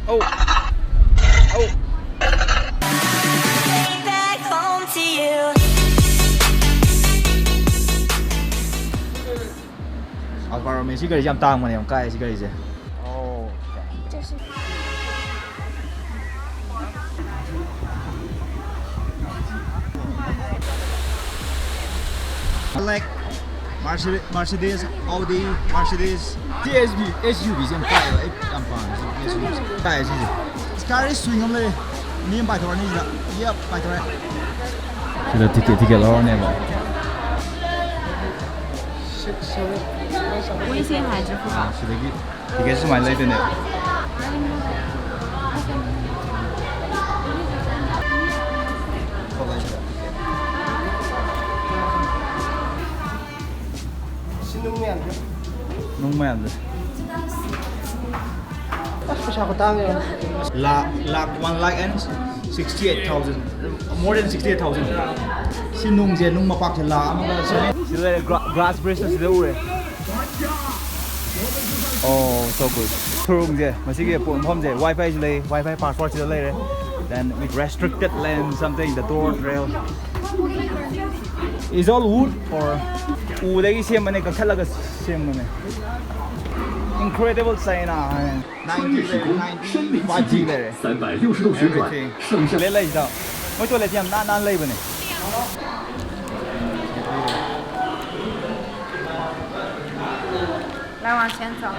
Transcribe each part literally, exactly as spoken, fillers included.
Oh. Oh. Back home to you. Alfa Romeo ꯁꯤ ꯒꯥꯔꯤꯁꯦ ꯌꯥꯝ ꯇꯥꯡꯕꯅꯦ, ꯌꯥꯝ ꯀꯥꯏ ꯁꯤ ꯒꯥꯔꯤꯁꯦ꯫ Oh. Like Mercedes, Audi, Mercedes, T S V, S U V ꯁꯦ ꯌꯥꯝ ꯄꯥꯏꯌꯦꯕ, ꯑꯩ ꯌꯥꯝ ꯄꯥꯝꯃꯦ ꯁꯤ S U V ꯁꯦ꯫ ꯄꯥꯏꯌꯦ ꯁꯤꯁꯦ꯫ Car ꯁꯤ swing ꯑꯃ ꯂꯩꯔꯦ꯫ ꯃꯤ ꯑꯃ ꯄꯥꯏꯊꯣꯔꯛꯑꯅꯤ ꯁꯤꯗ꯫ Yep, ꯄꯥꯏꯊꯣꯔꯛꯑꯦ꯫ ꯁꯤꯗ ticket, ticket ꯂꯧꯔꯅꯦꯕ꯫ ꯃꯣꯏꯁꯦ ꯍꯥꯏꯗ꯭ꯔꯕ? ꯁꯤꯗꯒꯤ ticket ꯁꯨꯃꯥꯏꯅ ꯂꯩꯗꯣꯏꯅꯦꯕ꯫ ꯁꯤ ꯅꯨꯡ ꯃꯌꯥꯝꯁꯦ꯫ ꯅꯨꯡ ꯃꯌꯥꯝꯁꯦ꯫ ꯑꯁ, ꯄꯩꯁꯥ ꯈꯨꯇꯥꯡ ꯌꯦꯡꯉꯣ꯫ ꯂꯥꯛ, ꯂꯥꯛ, one lakh and sixty eight thousand, more than sixty eight thousand꯫ ꯁꯤ ꯅꯨꯡꯁꯦ, ꯅꯨꯡ ꯃꯄꯥꯛꯁꯦ ꯂꯥꯛ ꯑꯃꯒ seven꯫ ꯁꯤꯗ ꯂꯩꯔꯦ, gra-, glass bridge ꯁꯤꯗ ꯎꯔꯦ꯫ Oh, so good. Showroom ꯁꯦ, ꯃꯁꯤꯒꯤ ꯄꯣꯠ ꯃꯐꯝꯁꯦ, Wi-Fi ꯁꯨ ꯂꯩ, Wi-Fi password ꯁꯤꯗ ꯂꯩꯔꯦ꯫ Then with restricted lane something, the door trail. Is all wood or ꯎꯗꯒꯤ ꯁꯦꯝꯕꯅꯦ, ꯀꯛꯊꯠꯂꯒ ꯁꯦꯝꯕꯅꯦ꯫ Incredible China ꯍꯥꯏꯅ꯫ Ninety ꯂꯩꯔꯦ, ninety, five G ꯂꯩꯔꯦ꯫ 三百六十度旋转， Everything. 上下 Toilet ꯂꯩꯁꯤꯗ꯫ ꯃꯣꯏ toilet ꯁꯦ ꯌꯥꯝ ꯅꯥꯟ ꯅꯥꯟ ꯂꯩꯕꯅꯦ꯫ ꯂꯥꯏꯋꯥꯡ ꯁꯦꯟ ꯆꯣ꯫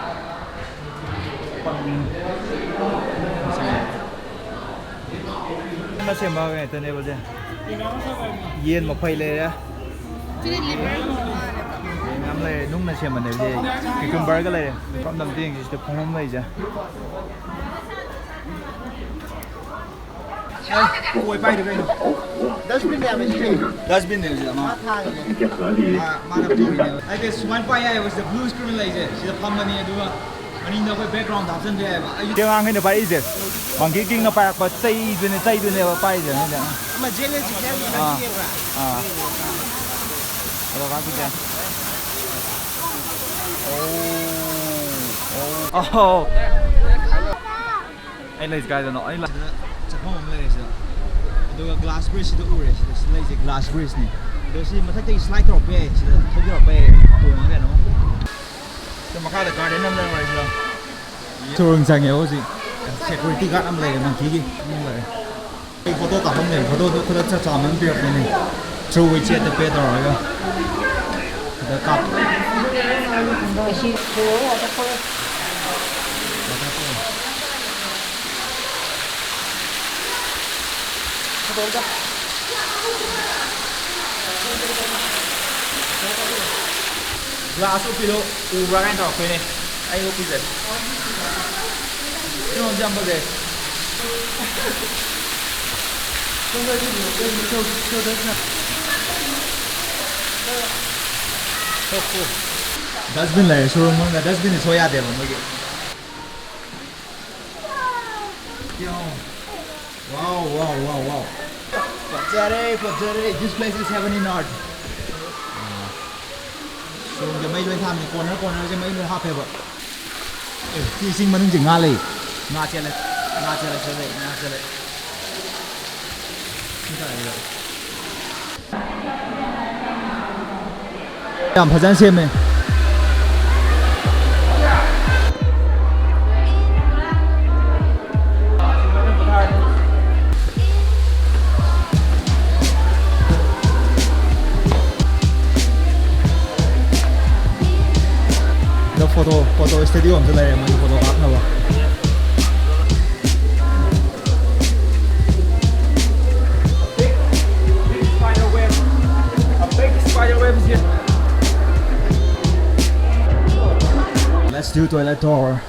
ꯅꯪꯅ ꯁꯦꯝꯕ ꯉꯥꯛꯇꯅꯦꯕ ꯁꯦ꯫ ꯌꯦꯟ ꯃꯐꯩ ꯂꯩꯔꯦ꯫ ꯃꯌꯥꯝ ꯂꯩꯔꯦ꯫ ꯅꯨꯡꯅ ꯁꯦꯝꯕꯅꯦꯕ ꯁꯦ꯫ Cucumber ꯒ ꯂꯩꯔꯦ꯫ ꯀꯔꯝ ꯇꯝ ꯌꯦꯡꯁꯤ ꯁꯤꯗ ꯐꯣꯡ ꯑꯃ ꯂꯩꯁꯦ꯫ ꯑꯦ, ꯀꯣꯏ ꯄꯥꯏꯗꯣ ꯀꯩꯅꯣ? Dustbin ꯅꯦ ꯍꯥꯏꯕ ꯁꯤꯗꯤ꯫ Dustbin ꯅꯦꯕ ꯁꯤꯗ ꯃꯥ꯫ ꯊꯥꯡꯉꯤꯅꯦ꯫ 比较合理。 ꯃꯥ-, ꯃꯥꯅ ꯄꯨꯔꯤꯅꯦꯕ꯫ ꯍꯥꯏꯗꯤ ꯁꯨꯃꯥꯏꯅ ꯄꯥꯏ ꯌꯥꯏꯌꯦꯕ ꯁꯤꯗ blue screen ꯂꯩꯁꯦ꯫ ꯁꯤꯗ ꯐꯝꯃꯅꯤ ꯑꯗꯨꯒ ꯃꯅꯤꯡꯗ ꯑꯩꯈꯣꯏ background ꯍꯥꯞꯆꯤꯟꯕ ꯌꯥꯏꯌꯦꯕ꯫ ꯑꯩ ꯑꯉꯥꯡꯈꯩꯅ ꯄꯥꯏꯔꯤꯁꯦ꯫ Monkey King ꯅ ꯄꯥꯏꯔꯛꯄ ꯆꯩꯗꯨꯅꯦ, ꯆꯩꯗꯨꯅꯦꯕ ꯄꯥꯏꯔꯤꯁꯦ ꯃꯣꯏꯅ꯫ ꯑꯃ ꯖꯦꯜꯂꯦ ꯆꯤꯛꯁꯦ ꯑꯥ꯫ ꯌꯦꯡꯕ꯭ꯔꯥ? ꯑꯥ꯫ ꯑꯗꯣ ꯀꯥꯞꯈꯤꯁꯦ꯫ ꯑꯣ꯫ ꯑꯣ꯫ ꯑꯣ꯫ ꯑꯩ ꯂꯩꯁꯦ ꯀꯥꯏꯗꯅꯣ? ꯑꯩ ꯂꯩ- ꯁꯤꯗ ꯆꯠꯐꯝ ꯑꯃ ꯂꯩꯔꯦ ꯁꯤꯗ꯫ ꯑꯗꯨꯒ ꯒ꯭ꯂꯥꯁ ꯕ꯭ꯔꯤꯖꯁꯤꯗ ꯎꯔꯦ꯫ ꯁꯤꯗ, ꯁꯤꯗ ꯂꯩꯁꯦ ꯒ꯭ꯂꯥꯁ ꯕ꯭ꯔꯤꯖꯅꯤ꯫ ꯑꯗꯣ ꯁꯤ ꯃꯊꯛꯇꯒꯤ ꯁ꯭ꯂꯥꯏꯗ ꯇꯧꯔꯛꯄ ꯌꯥꯏ꯫ ꯁꯤꯗ ꯊꯧꯗꯔꯛꯄ ꯌꯥꯏ꯫ ꯇꯣꯡꯉꯒ ꯀꯩꯅꯣ꯫ ꯁꯤꯗ ꯃꯈꯥꯗ ꯒꯥꯔꯗꯦꯟ ꯑꯃ ꯂꯩꯔꯝꯃꯦ ꯁꯤꯗ꯫ ꯁꯣꯔꯨꯝ ꯆꯪꯉꯦ ꯍꯧꯖꯤꯛ꯫ ꯁꯦꯀ꯭ꯌꯨꯔꯤꯇꯤ ꯒꯥꯔꯗ ꯑꯃ ꯂꯩꯔꯦ, ꯃꯪꯀꯤꯒꯤ ꯑꯃ ꯂꯩꯔꯦ꯫ ꯑꯩ ꯐꯣꯇꯣ ꯀꯥꯞꯐꯝ ꯂꯩꯔꯦ꯫ ꯐꯣꯇꯣꯗꯣ ꯈꯨꯗꯛ ꯆꯞ ꯆꯥꯕ ꯑꯃ ꯄꯤꯔꯛꯄꯅꯦ꯫ Through WeChat ꯇ ꯄꯦ ꯇꯧꯔꯒ꯫ ꯁꯤꯗ ꯀꯥꯞ꯫ ꯒ꯭ꯂꯥꯁ ꯎꯞꯄꯤꯗꯣ ꯎꯕ꯭ꯔꯥ ꯀꯥꯏꯅ ꯇꯧꯔꯛꯇꯣꯏꯅꯦ꯫ ꯑꯩ ꯎꯞꯄꯤꯁꯦ꯫ ꯀꯩꯅꯣꯝꯁꯦ ꯌꯥꯝ ꯐꯖꯩ꯫ ꯗꯁꯕꯤꯟ ꯂꯩꯔꯦ ꯁꯣꯔꯨꯝ ꯃꯅꯨꯡꯗ꯫ ꯗꯁꯕꯤꯟꯗꯤ ꯁꯣꯏ ꯌꯥꯗꯦꯕ ꯃꯣꯏꯒꯤ꯫ Wow, wow, wow, wow. ꯐꯖꯔꯦ, ꯐꯖꯔꯦ꯫ This place is heaven in earth. ꯁꯣꯝꯗ ꯃꯩ ꯂꯣꯏ ꯊꯥꯟꯕꯅꯤ꯫ ꯀꯣꯔꯅꯔ ꯀꯣꯔꯅꯔꯁꯦ ꯃꯩ ꯂꯣꯏ ꯍꯥꯞꯄꯦꯕ꯫ ꯑꯦ, ꯁꯤ ꯆꯤꯡ ꯃꯅꯨꯡꯁꯦ ꯉꯥ ꯂꯩ꯫ ꯉꯥ ꯆꯦꯜꯂꯦ꯫ ꯉꯥ ꯆꯦꯜꯂꯦ, ꯆꯦꯜꯂꯦ, ꯉꯥ ꯆꯦꯜꯂꯦ꯫ ꯁꯤ ꯇꯥꯔꯦ꯫ ꯌꯥꯝ ꯐꯖꯅ ꯁꯦꯝꯃꯦ꯫ ꯁꯤꯗ ꯐꯣꯇꯣ, ꯐꯣꯇꯣ ꯁ꯭ꯇꯨꯗꯤꯑꯣ ꯑꯃꯁꯨ ꯂꯩꯔꯦ ꯃꯣꯏꯒꯤ photo ꯀꯥꯞꯅꯕ꯫ Let's do toilet tour.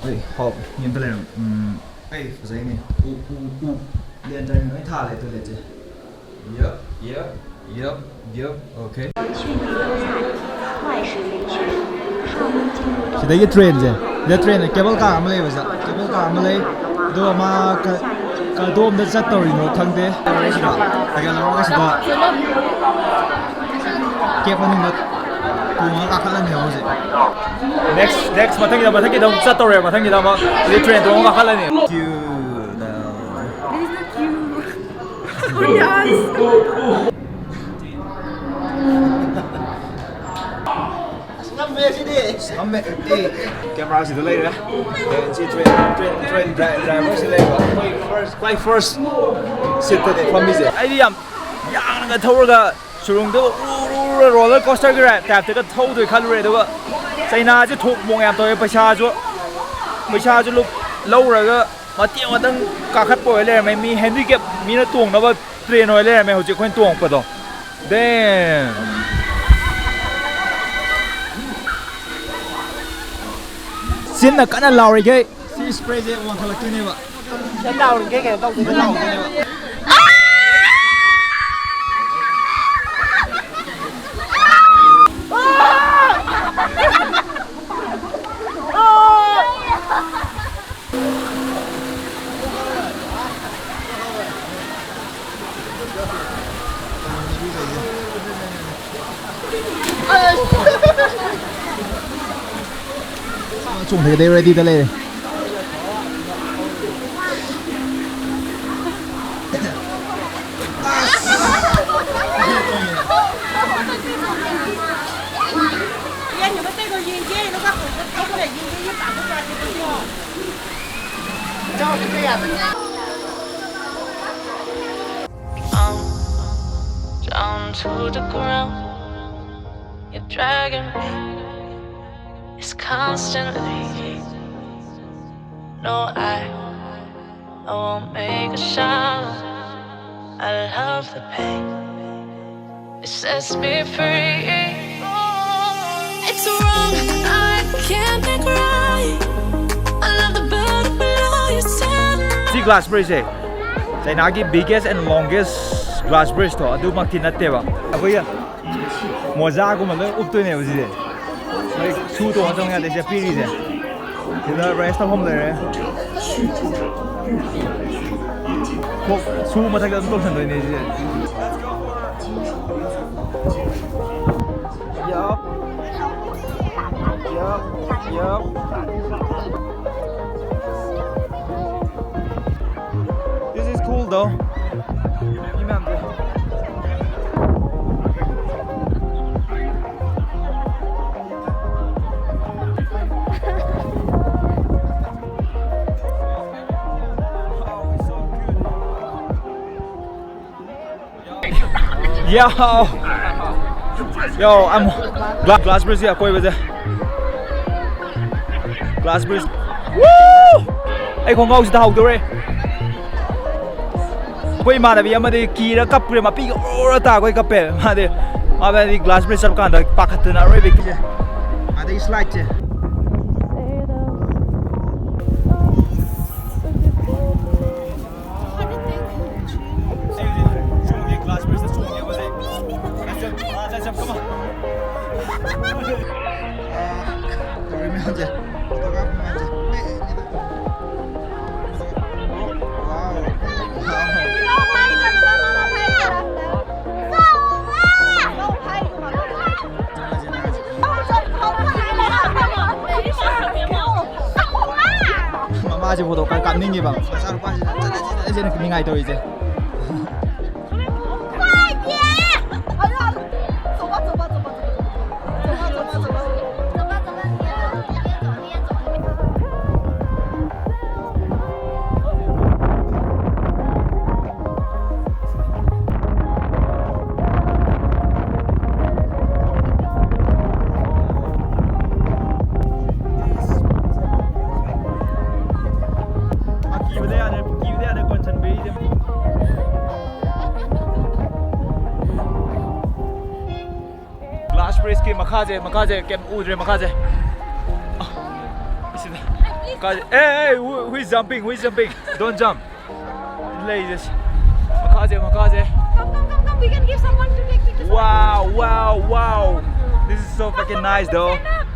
ꯑꯩ ꯍꯥꯎ ꯌꯦꯡꯕ ꯂꯩꯔꯝ꯫ ꯎꯝ, ꯑꯩ ꯐꯖꯩꯅꯦ꯫ ꯎ, ꯎ, ꯎ꯫ Lantern ꯂꯣꯏ ꯊꯥꯜꯂꯦ toilet ꯁꯦ꯫ Yep, yep, yep, yep. Okay. ꯁꯤꯗꯒꯤ ꯇ꯭ꯔꯦꯟꯁꯦ, ꯁꯤꯗ ꯇ꯭ꯔꯦꯟ ꯀꯦꯕꯜ ꯀꯥꯔ ꯑꯃ ꯂꯩꯕꯁꯦ, ꯀꯦꯕꯜ ꯀꯥꯔ ꯑꯃ ꯂꯩ꯫ ꯑꯗꯨꯒ ꯃꯥ ꯀ-, ꯀꯗꯣꯝꯗ ꯆꯠꯇꯧꯔꯤꯅꯣ ꯈꯪꯗꯦ꯫ ꯁꯤꯗ ꯇꯤꯀꯦꯠ ꯂꯧꯔꯒ ꯁꯤꯗ ꯀꯦꯞ ꯃꯅꯨꯡꯗ ꯇꯣꯡꯉꯒ ꯀꯥꯈꯠꯂꯅꯤ ꯍꯧꯖꯤꯛ꯫ Next, next, ꯃꯊꯪꯒꯤꯗ, ꯃꯊꯪꯒꯤꯗ ꯑꯃꯨꯛ ꯆꯠꯇꯧꯔꯦ꯫ ꯃꯊꯪꯒꯤꯗ ꯑꯃꯨꯛ ꯍꯧꯖꯤꯛ train ꯇꯣꯡꯉꯒ ꯀꯥꯈꯠꯂꯅꯤ꯫ Queue. ꯉꯝꯃꯦ ꯁꯤꯗꯤ꯫ ꯉꯝꯃꯦ꯫ ꯑꯦ, camera ꯁꯤꯗ ꯂꯩꯔꯦ꯫ ꯑꯦ, ꯁꯤ train, train, train dri-, driver ꯁꯤ ꯂꯩꯕ꯫ ꯑꯩꯈꯣꯏ first, ꯈ꯭ꯋꯥꯏ first seat ꯇꯅꯦ ꯐꯝꯃꯤꯁꯦ꯫ ꯑꯩꯗꯤ ꯌꯥꯝ ꯌꯥꯡꯅꯒ ꯊꯧꯔꯒ ꯁꯨꯔꯨꯡꯗ ꯎꯔꯨ ꯎꯔꯨ ꯎꯔꯨ roller coaster ꯒꯤ ride type ꯇꯒ ꯊꯧꯗꯣꯏ ꯈꯜꯂꯨꯔꯦ꯫ ꯑꯗꯨꯒ ꯆꯩꯅꯥꯁꯦ ꯊꯣꯛ ꯃꯣꯛ ꯌꯥꯝ ꯇꯧꯋꯦ꯫ ꯄꯩꯁꯥꯁꯨ, ꯄꯩꯁꯥꯁꯨ ꯂꯨꯞ-, ꯂꯧꯔꯒ ꯃꯇꯦꯛ ꯑꯃꯇꯪ ꯀꯥꯈꯠꯄ ꯑꯣꯏ ꯂꯩꯔꯝꯃꯦ꯫ ꯃꯤ handicap ꯃꯤꯅ ꯇꯣꯡꯅꯕ train ꯑꯣꯏ ꯂꯩꯔꯝꯃꯦ ꯍꯧꯖꯤꯛ ꯑꯩꯈꯣꯏꯅ ꯇꯣꯡꯉꯛꯄꯗꯣ꯫ Damn! ꯆꯤꯟꯅ ꯀꯟꯅ ꯂꯥꯎꯔꯤꯈꯩ ꯁꯤ spray ꯁꯦ ꯋꯥꯡꯈꯠꯂꯛꯇꯣꯏꯅꯦꯕ꯫ ꯁꯤ ꯂꯥꯎꯔꯤꯈꯩ ꯀꯩꯅꯣ ꯇꯧꯗꯣꯏꯅꯦ꯫ ꯂꯥꯎꯗꯣꯏꯅꯦꯕ꯫ ꯆꯣꯡꯊꯒꯗꯕ ready ꯗ ꯂꯩꯔꯦ꯫ I'm down to the ground. You're dragging me. It's constantly. No, I, I won't make a sound. I love the pain. It sets me free. It's wrong. I can't make right. I love the burden below you set. ꯁꯤ glass bridge say ꯆꯩꯅꯥꯒꯤ biggest and longest glass bridge ꯇꯣ ꯑꯗꯨꯃꯛꯇꯤ ꯅꯠꯇꯦꯕ꯫ ꯑꯩꯈꯣꯏꯒꯤ ꯃꯣꯖꯥꯒꯨꯝꯕ ꯂꯣꯏ ꯎꯞꯇꯣꯏꯅꯦꯕ ꯁꯤꯁꯦ꯫ ꯍꯧꯖꯤꯛ shoe ꯇꯣꯡꯉ ꯆꯪ ꯌꯥꯗꯦ ꯁꯦ ꯄꯤꯔꯤꯁꯦ꯫ ꯁꯤꯗ rest ꯇꯧꯐꯝ ꯂꯩꯔꯦ꯫ ꯈꯣꯡ shoe ꯃꯊꯛꯇ ꯑꯗꯨꯝ ꯇꯣꯡꯁꯟꯗꯣꯏꯅꯦ ꯁꯤꯁꯦ꯫ ꯌꯥꯞ꯫ Yup, yup. This is cool though. ꯃꯤ ꯃꯌꯥꯝꯁꯦ꯫ Yo, yo, I'm gla- Glass Bridge ꯑꯀꯣꯏꯕꯁꯦ꯫ Glass Bridge꯫ Woo! ꯑꯩ ꯈꯣꯡꯒ꯭ꯔꯥꯎꯁꯤꯗ ꯍꯧꯗꯧꯔꯦ꯫ ꯑꯩꯈꯣꯏ ꯏꯃꯥꯟꯅꯕꯤ ꯑꯃꯗꯤ ꯀꯤꯔ ꯀꯞꯈ꯭ꯔꯦ, ꯃꯄꯤꯒ ꯑꯣꯔ ꯇꯥꯈꯣꯏ ꯀꯞꯄꯦ꯫ ꯃꯥꯗꯤ, ꯃꯥꯗꯤ Glass Bridge ꯆꯠꯄ ꯀꯥꯟꯗ ꯄꯥꯈꯠꯇꯅ ꯑꯔꯣꯏꯕ ꯀꯤꯁꯦ꯫ ꯑꯗꯩ slide ꯁꯦ꯫ ꯃꯃꯥꯁꯦ photo ꯀꯥꯞ- ꯀꯥꯞꯅꯤꯡꯉꯤꯕ꯫ ꯃꯆꯥꯅꯨꯄꯥꯁꯤꯅ ꯆꯠꯂꯁꯤ, ꯆꯠꯂꯁꯤꯅ ꯅꯤꯡꯉꯥꯏ ꯇꯧꯔꯤꯁꯦ꯫ ꯑꯀꯤꯕꯗ ꯌꯥꯗ꯭ꯔꯦ, ꯀꯤꯕꯗ ꯌꯥꯗ꯭ꯔꯦ, ꯀꯣꯟꯁꯟꯕꯤꯔꯤꯁꯦ꯫ Glass Bridge ꯀꯤ ꯃꯈꯥꯁꯦ, ꯃꯈꯥꯁꯦ ꯀꯩꯝ ꯎꯗ꯭ꯔꯦ, ꯃꯈꯥꯁꯦ꯫ ꯑ, ꯑꯁꯤꯗ꯫ ꯃꯈꯥꯁꯦ꯫ Hey, hey, who, who is jumping? Who is jumping? Don't jump. ꯂꯩꯁꯦ꯫ ꯃꯈꯥꯁꯦ, ꯃꯈꯥꯁꯦ꯫ Come, come, come, come. We can give someone to take pictures. Wow, wow, wow. This is so fucking nice, though. Stand up.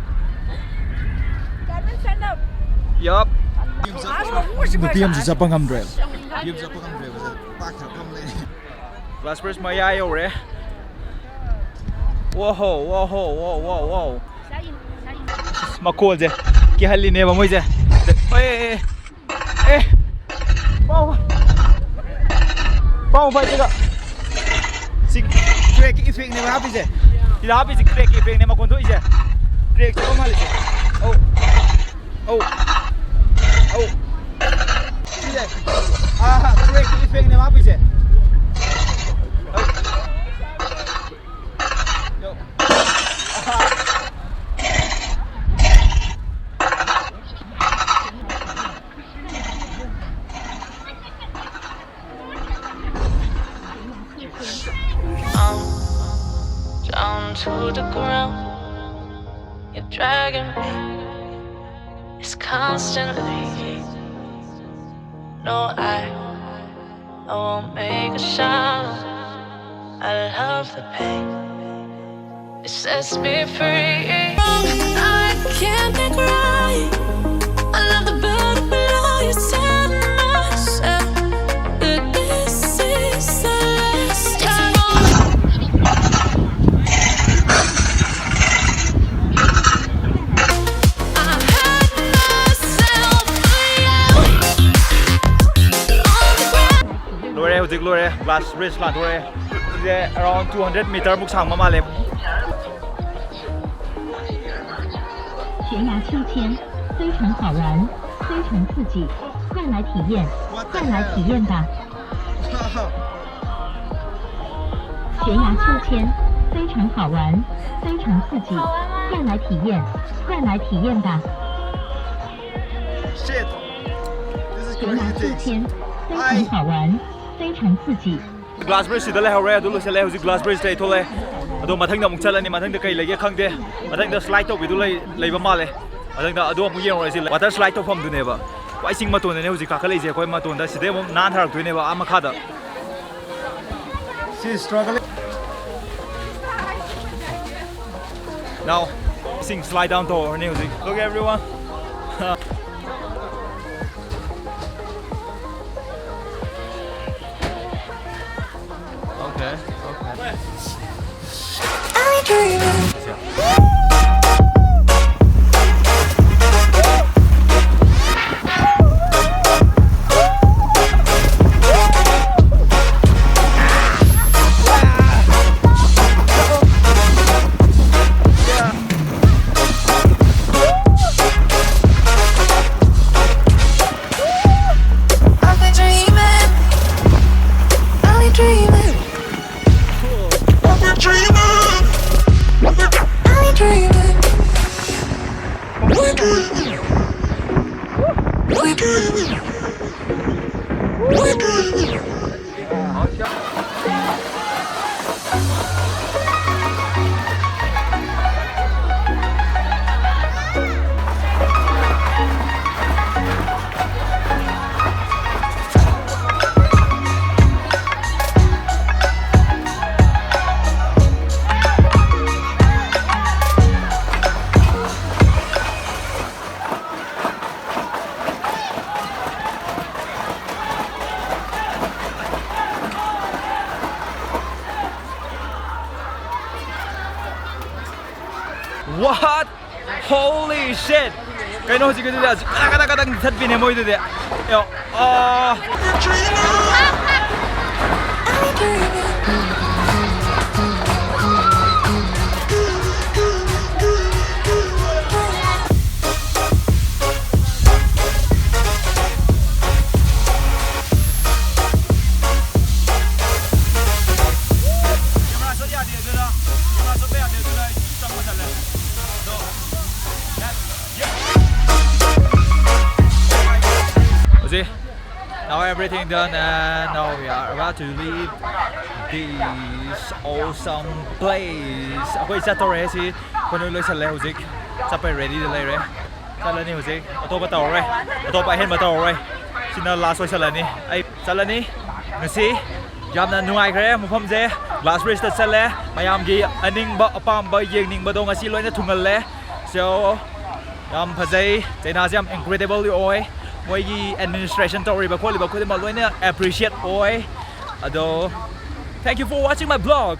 Carmen, stand up. Yup. ꯅꯨꯄꯤ ꯑꯃꯁꯨ ꯆꯠꯄ ꯉꯝꯗ꯭ꯔꯦ꯫ ꯌꯨꯝ ꯆꯠꯄ ꯉꯝꯗ꯭ꯔꯦꯕ꯫ ꯄꯥꯛ ꯊꯛꯐꯝ ꯂꯩꯔꯦ꯫ Glass Bridge ꯃꯌꯥ ꯌꯧꯔꯦ꯫ ꯋꯥꯍꯣ, ꯋꯥꯍꯣ, ꯋꯥ, ꯋꯥ, ꯋꯥ꯫ ꯃꯈꯣꯜꯁꯦ ꯀꯤꯍꯜꯂꯤꯅꯦꯕ ꯃꯣꯏꯁꯦ꯫ ꯑꯦ, ꯑꯦ, ꯑꯦ꯫ ꯄꯥꯎ, ꯄꯥꯎ ꯐꯥꯏ ꯁꯤꯗ꯫ ꯁꯤ crack effectꯅꯦꯕ ꯍꯥꯞꯄꯤꯁꯦ꯫ ꯁꯤꯗ ꯍꯥꯞꯄꯤꯁꯦ crack effectꯅꯦ ꯃꯈꯣꯟ ꯊꯣꯛꯏꯁꯦ꯫ Crack ꯊꯣꯛꯄ ꯃꯥꯜꯂꯤꯁꯦ꯫ ꯑꯧ, ꯑꯧ, ꯑꯧ꯫ ꯁꯤꯁꯦ꯫ ꯑꯥ, crack effectꯅꯦꯕ ꯍꯥꯞꯄꯤꯁꯦ꯫ ꯑꯧ꯫ I'm down to the ground. You're dragging me. It's constantly. No, I, I won't make a sound. I love the pain. It sets me free. I can't think right. I love the burden below you set myself. But this is the last time. I hurt myself for you. On the ground. ꯂꯣꯏꯔꯦ, ꯍꯧꯖꯤꯛ ꯂꯣꯏꯔꯦ꯫ Glass bridge ꯂꯥꯟꯊꯣꯔꯛꯑꯦ꯫ ꯁꯤꯁꯦ around two hundred meter ꯃꯨꯛ ꯁꯥꯡꯕ ꯃꯥꯜꯂꯦ꯫ 悬崖秋千，非常好玩，非常刺激，快来体验，快来体验吧！悬崖秋千，非常好玩，非常刺激，快来体验，快来体验吧！ Shit. This is 悬崖 crazy 秋 things. 千，非常好玩，非常刺激。 Glass bridge ꯁꯤꯗ ꯂꯩꯍꯧꯔꯦ꯫ ꯑꯗꯨ ꯂꯣꯏꯁꯤꯜꯂꯦ꯫ ꯍꯧꯖꯤꯛ glass bridge ꯇꯩ ꯊꯣꯛꯂꯛꯑꯦ꯫ ꯑꯗꯣ ꯃꯊꯪꯗ ꯑꯃꯨꯛ ꯆꯠꯂꯅꯤ꯫ ꯃꯊꯪꯗ ꯀꯩ ꯂꯩꯒꯦ ꯈꯪꯗꯦ꯫ ꯃꯊꯪꯗ slide ꯇꯧꯕꯤꯗꯨ ꯂꯩ, ꯂꯩꯕ ꯃꯥꯜꯂꯦ꯫ ꯃꯊꯪꯗ ꯑꯗꯨ ꯑꯃꯨꯛ ꯌꯦꯡꯉꯨꯔꯁꯤ꯫ Water slide ꯇꯧꯐꯝꯗꯨꯅꯦꯕ꯫ ꯈ꯭ꯋꯥꯏ ꯆꯤꯡ ꯃꯇꯣꯟꯗꯅꯦ ꯍꯧꯖꯤꯛ ꯀꯥꯈꯠꯂꯛꯏꯁꯦ ꯑꯩꯈꯣꯏ ꯃꯇꯣꯟꯗ꯫ ꯁꯤꯗꯩ ꯑꯃꯨꯛ ꯅꯥꯟꯊꯔꯛꯇꯣꯏꯅꯦꯕ ꯑꯥ ꯃꯈꯥꯗ꯫ She's struggling. Now, ꯏꯁꯤꯡ slide down ꯇꯧꯔꯅꯤ ꯍꯧꯖꯤꯛ꯫ Look, everyone. Okay, okay. What? Holy shit! ꯀꯩꯅꯣ ꯍꯧꯖꯤꯛꯀꯤꯗꯨꯗꯤ ꯑꯁ ꯀꯗꯥ ꯀꯗꯥ ꯀꯗꯥ ꯊꯠꯄꯤꯅꯦ ꯃꯣꯏꯗꯨꯗꯤ꯫ ꯑꯌꯣ, ꯑꯥ꯫ ꯀꯦꯃꯦꯔꯥ ꯆꯠ ꯌꯥꯗꯦ ꯑꯗꯨꯅ, ꯀꯦꯃꯦꯔꯥ ꯆꯠꯄ ꯌꯥꯗꯦ ꯑꯗꯨꯅ ꯑꯩ ꯆꯪꯕ ꯇꯜꯂꯦ꯫ ꯑꯗꯣ, ꯍꯧꯖꯤꯛ, now everything done and now we are about to leave this awesome place. ꯑꯩꯈꯣꯏ ꯆꯠꯇꯧꯔꯦ ꯁꯤ, ꯑꯩꯈꯣꯏ ꯂꯣꯏ ꯂꯣꯏꯁꯜꯂꯦ ꯍꯧꯖꯤꯛ꯫ ꯆꯠꯄꯩ ready ꯗ ꯂꯩꯔꯦ꯫ ꯆꯠꯂꯅꯤ ꯍꯧꯖꯤꯛ꯫ ꯑꯇꯣꯞꯄ ꯇꯧꯔꯔꯣꯏ꯫ ꯑꯇꯣꯞꯄ ꯑꯍꯦꯟꯕ ꯇꯧꯔꯔꯣꯏ꯫ ꯁꯤꯅ last ꯑꯣꯏꯁꯜꯂꯅꯤ꯫ ꯑꯩ ꯆꯠꯂꯅꯤ꯫ ꯉꯁꯤ ꯌꯥꯝꯅ ꯅꯨꯡꯉꯥꯏꯈ꯭ꯔꯦ ꯃꯐꯝꯁꯦ꯫ Glass Bridge ꯇ ꯆꯠꯂꯦ꯫ ꯃꯌꯥꯝꯒꯤ ꯑꯅꯤꯡꯕ ꯑꯄꯥꯝꯕ ꯌꯦꯡꯅꯤꯡꯕꯗꯣ ꯉꯁꯤ ꯂꯣꯏꯅ ꯊꯨꯡꯍꯜꯂꯦ꯫ So, ꯌꯥꯝ ꯐꯖꯩ꯫ ꯆꯩꯅꯥꯁꯦ ꯌꯥꯝ incredible ꯑꯣꯏ꯫ ꯃꯣꯏꯒꯤ administration ꯇꯧꯔꯤꯕ ꯈꯣꯠꯂꯤꯕ ꯈꯨꯗꯤꯡꯃꯛ ꯂꯣꯏꯅ appreciate ꯑꯣꯏ꯫ ꯑꯗꯣ, thank you for watching my vlog.